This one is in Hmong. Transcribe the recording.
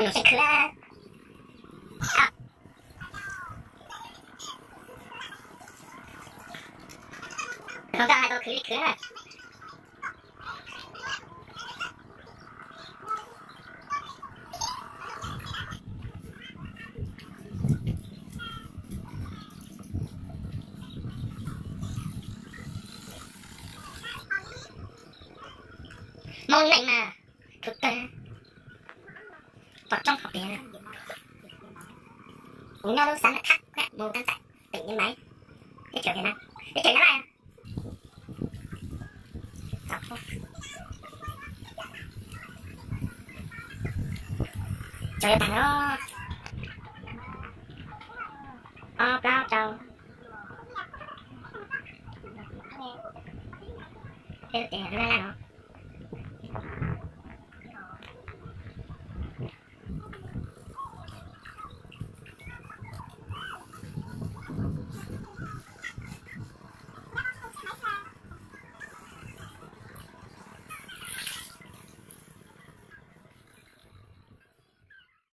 Nws tseem khwv na. Tus hluas nkauj hais tias khwv li khwv na. Hmoob neej mas khwv kawg. Pom tsob qhov pem, kuv nyob lub xav na khab mus kab txais tỉnh Yên Bái, teb chaws Việt Nam, teb chaws Nyab Laj. Tso yuav tag no, ob plaub rau, peb lub tias lub laj laj no.